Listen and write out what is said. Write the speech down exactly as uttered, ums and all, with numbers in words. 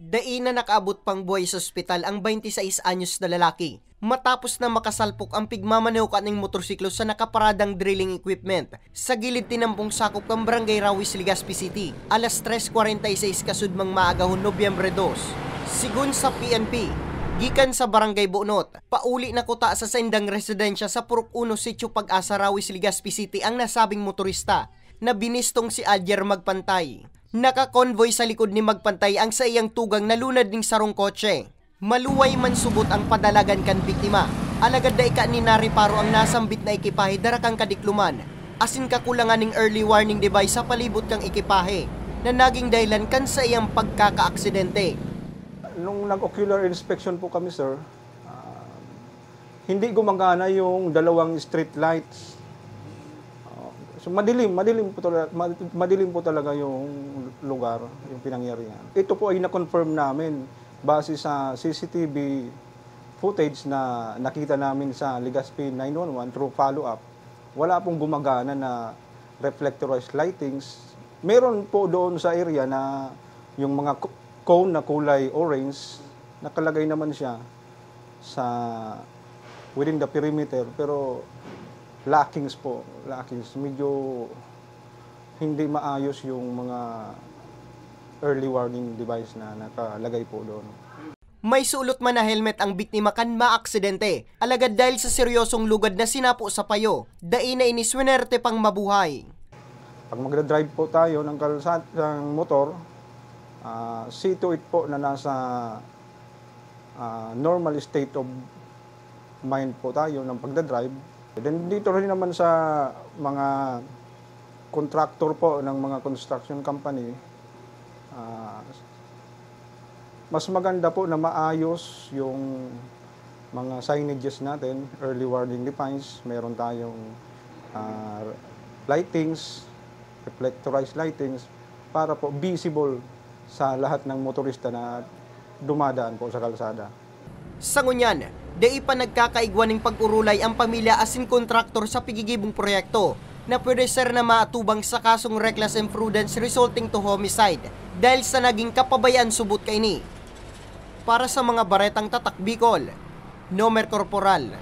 Dai na nakaabot pang buhay sa ospital ang twenty-sais anyos na lalaki, matapos na makasalpok ang pigmamaneho kaning motorsiklo sa nakaparadang drilling equipment sa gilid tinampong sakop kan Barangay Rawis, Legazpi City, alas tres kwarenta y seis kasudmang maagahon, Nobyembre dos. Sigon sa P N P, gikan sa Barangay Bunot, pauli na kuta sa saindang residensya sa Purok Uno, Sitio Pag-asa, Rawis, Legazpi City ang nasabing motorista na binistong si Adyer Magpantay. Naka-convoy sa likod ni Magpantay ang saiyang tugang na lunad ning sarong kotse. Maluway man subot ang padalagan kan biktima, alagad dai kaini nareparo ang nasambit na ekipahe dara kan kadikloman, asin kakulangan ning early warning device sa palibot kan ekipahe na naging dahilan kan saiyang pagkakaaksidente. Nung nag-ocular inspection po kami, sir, ah, hindi gumagana yung dalawang street lights. Oh, so madilim, madilim po talaga, mad- madilim po talaga yung lugar, yung pinangyarihan. Ito po ay na-confirm namin base sa C C T V footage na nakita namin sa Legazpi nine one one through follow-up. Wala pong gumagana na reflectorized lightings. Meron po doon sa area na yung mga co- cone na kulay orange, nakalagay naman siya sa within the perimeter, pero lackings po, lackings. Medyo hindi maayos yung mga early warning device na nakalagay po doon. May sulot man na helmet ang biktima kan maaksidente, alagad dahil sa seryosong lugad na sinapo sa payo, dai na ini swinerte pang mabuhay. Pag magdadrive po tayo ng kalsad, ng motor, ah, see to it po na nasa, ah, normal state of mind po tayo ng pagdadrive. Then dito rin naman sa mga contractor po ng mga construction company, ah, mas maganda po na maayos yung mga signages natin, early warning device, meron tayong, ah, lightings, reflectorized lightings, para po visible sa lahat ng motorista na dumadaan po sa kalsada. Sa ngunyan, dai pa nagkakaigwa nin pag-orolay ang pamilya asin kontraktor sa pigigibong proyekto na pwede ser na maatubang sa kasong reckless imprudence resulting to homicide dahil sa naging kapabayaan subot kaini. Para sa mga baretang Tatak Bicol, Nomer Corporal.